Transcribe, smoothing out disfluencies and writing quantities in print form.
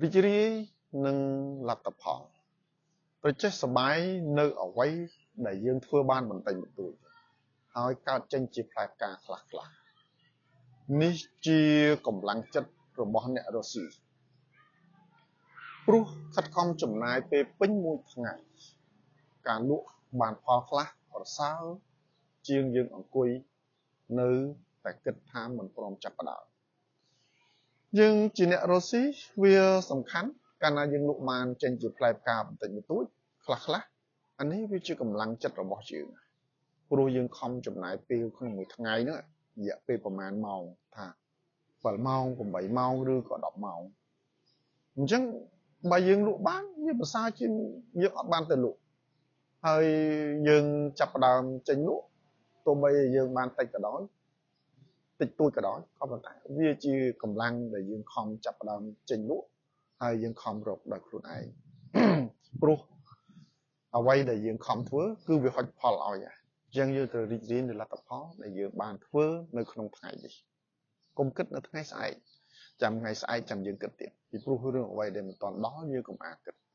រីករាយនឹងលទ្ធផល ត្រូវចេះសប្បាយនៅអ្វីដែលយើងធ្វើបានបន្តិចបន្តួច ហើយកើតចេញជាផ្លែផ្កាខ្លះខ្លះ នេះជាកម្លាំងចិត្តរបស់អ្នករស់ស៊ី ព្រោះខិតខំចំណាយពេលពេញមួយថ្ងៃ ការលក់បានផលខ្លះប្រសើរជាងយើងអង្គុយនៅតែគិតថាមិនព្រមចាប់ផ្ដើម។ យើងជាអ្នករស់ស៊ីវាសំខាន់ កាលណាយើងលក់បានចេញជាផ្លែផ្កាបន្តិចបន្តួចខ្លះខ្លះ អានេះវាជាកម្លាំងចិត្តរបស់យើង ព្រោះយើងខំចំណាយពេលក្នុងមួយថ្ងៃហ្នឹងរយៈពេលប្រហែលម៉ោង ថា7ម៉ោង 8ម៉ោង ឬក៏10ម៉ោង អញ្ចឹងបើយើងលក់បានវាប្រសើរជាងយើងអត់បានទៅលក់។ ហើយយើងចាប់ផ្ដើមចេញលក់ ទោះបីយើងបានតិចក៏ដោយ តិចតួចក៏ដោយ ក៏ប៉ុន្តែវាជាកម្លាំងដែលយើងខំចាប់ផ្ដើមចេញលក់ ហើយយើងខំរកដោយខ្លួនឯង ព្រោះអ្វីដែលយើងខំធ្វើគឺវាហុចផលឲ្យ។ អញ្ចឹងយើងត្រូវរីករាយនៅលទ្ធផលដែលយើងបានធ្វើនៅក្នុងថ្ងៃនេះ កុំគិតនៅថ្ងៃស្អែក ចាំថ្ងៃស្អែកចាំយើងគិតទៀត ពីព្រោះរឿងអ្វីដែលមិនទាន់ដល់យើងកុំអាគិត។